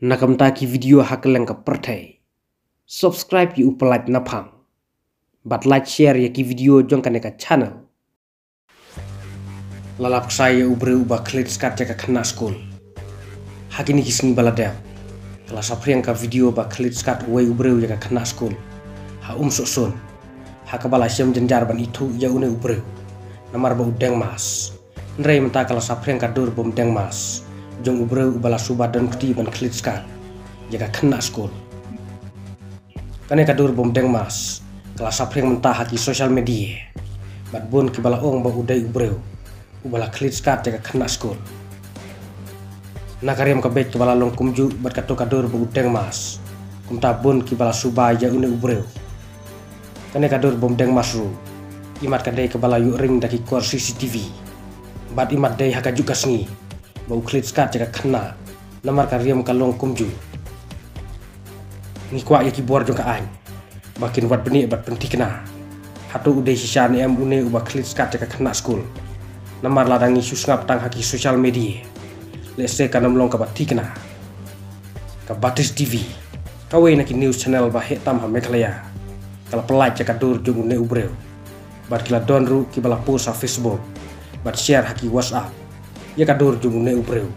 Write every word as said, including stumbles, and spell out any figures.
Na ka bynta ki video ha kylleng ka pyrthei, subscribe ïa u Pyllait Naphang bad like share ïa ki video jong kane ka channel. La lap ksai ïa u briew uba khlieh skat ïa ka khynnah skul. Ha kine ki sngi ba la dep, ka la saphriang ka video ba khlieh skat uwei u briew ïa ka khynnah skul ha Umsohsun, ha kaba la shem jynjar ban ithuh ïa une u briew namar ba u deng mask. Hynrei mynta ka la saphriang ka dur bym deng mask jong u briew uba la suba don kti ban khlieh skat ïa ka khynnah skul. Kane ka dur bym deng mask ka la saphriang mynta ha ki social media, bad bun kiba la ong ba u dei u briew uba la khlieh skat ïa ka khynnah skul. Na ka riam ka beit kaba la long kumjuh bad kato ka dur ba u deng mask, kumta bun kiba la suba ïa une u briew. Kane ka dur bym deng mask ruh, imat ka dei kaba la ïoh ring da ki kor C C T V, bad imat dei ha kajuh ka sngi ba u khlieh skat ïa ka khynnah namar ka riam ka long kumjuh. Ngi kwah ïa ki bor jong ka aiñ ba kin wad bniah bad pynthikna, hato u dei shisha ne em une uba khlieh skat ïa ka khynnah skul? Namar lada ngi shu sngap tang ha ki social media, lehse kan ym long kaba thikna. Ka Baptist T V, kawei na ki news channel ba heh tam ha Meghalaya, ka la pyllait ïa ka dur jong une u briew, bad ki la don ruh kiba la post ha Facebook bad share ha ki WhatsApp ïa ka dur jong une u briew.